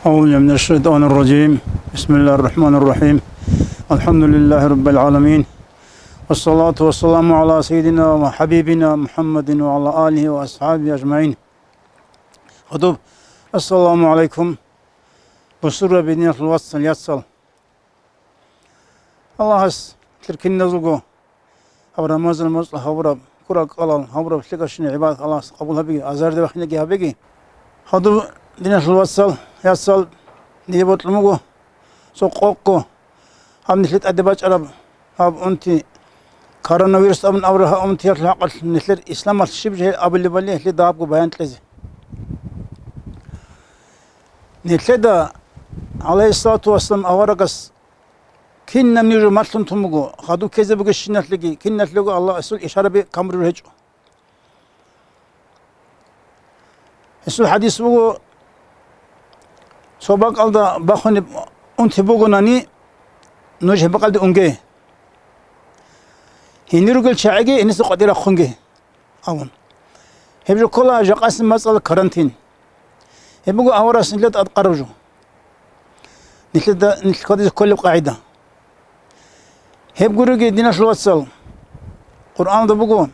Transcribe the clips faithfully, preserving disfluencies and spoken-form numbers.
أعوذ بالله من الشيطان الرجيم. بسم الله الرحمن الرحيم. الحمد لله رب العالمين. والصلاة والسلام على سيدنا وحبيبنا محمد وعلى آله وأصحابه أجمعين. Гьадуб, ассаламу гӀалайкум, бусурбаби, диналъул вацал, яцал. Аллагьас нилъер киназулго гьаб Рамазан моцӀалъ гьабураб ккурал кӀалал, гьабураб лъикӀабщинаб гӀибадат Аллагьас къабул гьабеги, азарде бахинеги гьабеги. Гьадуб, диналъул вацал, яцал, дие бокьун буго цо къокъго гьаб нилъер тӀаде бачӀараб гьаб унти, коронавирус абун абураб гьаб унтиялъул хӀакъалъулъ нилъер исламалъ щиб жо гьел абулебали гьелъие дагьабго баян кьезе. Нилъеда, гӀалайгьиссалату вассалам, аварагас кинаб нуж малъун тун буго, хадуб ккезе бугебщиналъеги, киналъего Аллагьасул ишараби камураб гьечӀо. Гьесул хӀадис буго, цо бакӀалда бахунеб унти бугонани, нуж гьеб бакӀалде унге. Гьенир ругел чагӀиги гьениса къватӀир рахъунге, абун. Гьеб жо ккола жакъасеб мацӀалда карантин. Гьеб буго аварагас нилъеда тӀадкъараб жо. Нилъеда, нилъ хьвадизе кколеб къагӀида. Гьеб гуроги, диналъул вацал, Къуръаналда буго: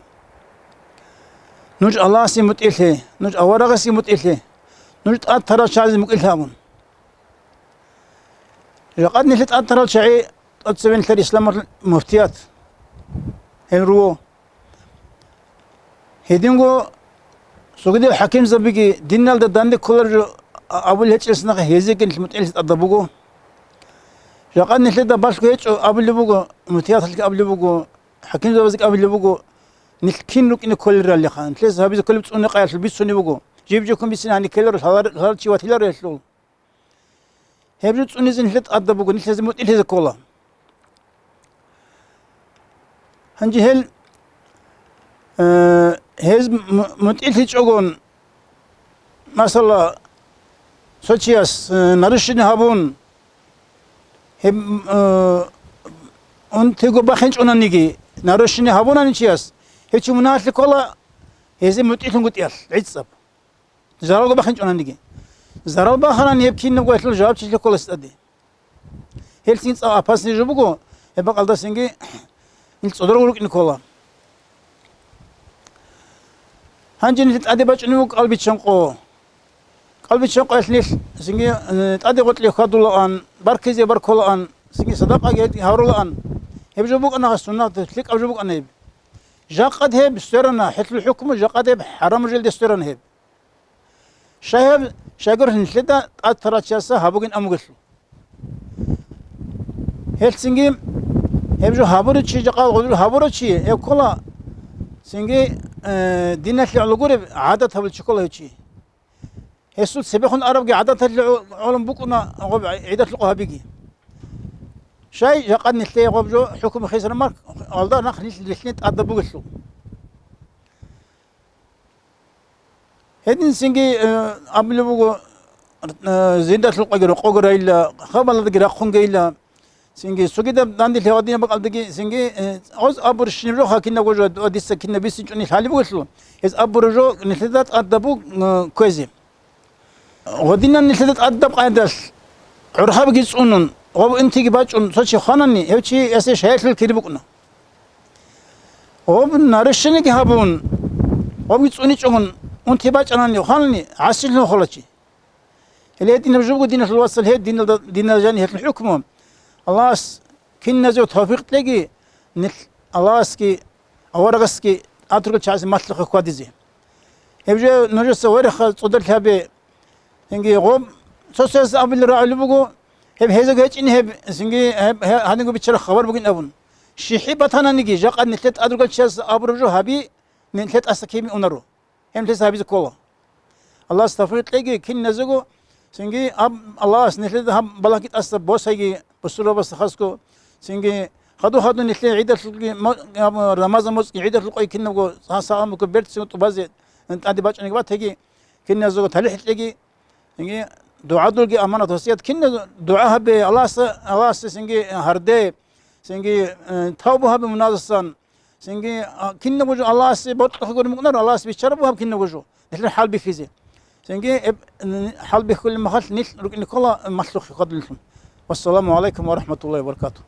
«Нуж Аллагьасе мутӀигӀлъе, нуж аварагасеги мутӀигӀлъе, нуж тӀад тарал чагӀазе мукӀирлъе», — абун. Жакъа нилъер тӀад тарал чагӀи тӀоцебе нилъер исламалъул муфтият гьел руго. Гьединго цогидал хӀакимзабиги диналда данде кколареб жо абулеб гьечӀелъ нахъе гьезеги нилъ мутӀигӀлъи тӀадаб буго. Жакъа нилъеда балъго гьечӀо абулеб буго, муфтияталъги абулеб буго, хӀакимзабазги абулеб буго, нилъ кин рукӀине кколелъулха, нилъеца гьабизе кколеб цӀуне-къаялъул бицунеб буго. Жиб-жиб ккун бицина гьаниб ккеларел гьалар-, гьаларав чи ватиларо гьелъул. Гьеб жо цӀунизе нилъер тӀадаб буго, нилъ гьезие мутӀигӀлъизе ккола. Гьанже гьел, э, гьез му-, мутӀигӀлъичӀогон, масала, цо чияс, э, нарушение гьабун, гьеб, э, унтиго бахинчӀонаниги, нарушение гьабунани чияс, гьев чи мунагьалъе ккола, гьезие мутӀигӀлъунгутӀиялъ гӀицӀаб. Заралго бахинчӀонаниги. Зарал бахарани гьеб кинабго гьелъул жавабчилъи ккола гьес тӀаде. Гьелъ цин цӀакъ опасный жо буго, гьеб бакӀалдасанги нилъ цӀодорго рукӀине ккола. Гьанже нилъ тӀаде бачӀунеб буго кӀалбиччан къо. КӀалбиччан къоялъ нилъ цинги, э, тӀаде гъоркье хьвадулаан, баркизе баркулаан, цинги садакъаги гьоркье гьарулаан. Гьеб жо букӀана суннат, лъикӀаб жо букӀана гьеб. Жакъа гьеб сверана, гьелъул хӀукму жакъа гьеб хӀарам желде сверана гьеб. Щай гьеб, щайгур нилъеда тӀад тарал чиясда гьабугин амугелъул. Гьелъ цинги гьеб жо гьабурав чи, жакъа гъудул гьабурав чи, гьев ккола цинги, э, диналъе гӀоло гуреб гӀадат гьабулев чи ккола гьев чи. Гьесул цебехун арабги гӀадаталъе гӀо-, гӀоло букӀуна гъоб гӀидалъул къо гьабиги. Щай жакъа нилъее гъоб жо хӀукму хисараб мехалда нахъ нилъ рилълъине тӀадаб бугелъул. Гьедин цинги, э, абулеб буго, э, зиндалъул къоги рокъого райила, хабаладги рахъунгейила, цинги цогидаб данделъи гьадинаб бакӀалдаги цинги, э, гьез абурщинаб жо хӀакимаб гожо, дица кинаб бицинчӀони лъалеб бугелъул, гьез абураб жо нилъеда тӀадаб буго, э, кквезе. Гъодинан нилъеда тӀадаб къайдалъ гӀурхӀабги цӀунун, гъоб унтиги бачӀун цо чи хванани, гьев чи гьесие шагьидлъи кири букӀуна. Гъоб нарушениги гьабун, гъобги цӀуничӀогун унти бачӀанани хванани, гӀасилъун хола чи. Гьеле гьединаб жо буго, диналъул вацал, гьеб диналда, диналда жаниб гьелъул хӀукму. Аллагьас киназего тавфикъ кьеги, нилъ Аллагьасги аварагасги тӀад ругел чагӀазе малъухъе хьвадизе. Гьеб жо нужеца вариха цӀодорлъи гьабе. Цинги гъоб цо-цояс абулел рагӀулеб буго, гьеб гьезего гьечӀин гьеб, цинги гьеб, гье-, гьанибго биччараб хабар бугин абун. ЩихӀи батананиги, жакъа нилъер тӀад ругел чияс абураб жо гьаби, нилъер тӀаса кири унаро. Гьеб нилъеца гьабизе ккола. Аллагьас тавфикъ кьеги киназего, цинги аб-, Аллагьас нилъеда гьаб балагьги тӀаса босайги, бусурбабазда хасго, цинги хадур-хадур нилъее гӀидалъулги мо-, гьаб Рамазан моцӀги гӀидалъул къоги кинабго сагӀа-сагӀа мукӀу берцинго тӀубазе тӀаде бачӀунеги батаги, киназего талихӀ кьеги, цинги дугӀадулги аманат васият киназего дугӀа гьабе, Аллагьасда, Аллагьасде цинги гьарде, цинги, э, тавба гьабе мунагьаздасан, цинги, а, кинабго жо Аллагьасе бокьухъе гури мукӀунаро, Аллагьас биччараб бугеб кинабго жо, нилъер хӀал бихьизе. Цинги гьеб, н-, хӀалбихьулеб мехалъ нилъ рукӀине ккола малъухъе хадурлъун. Вассаламу гӀалайкум ва рахӀматуллагьи ва баракатугь.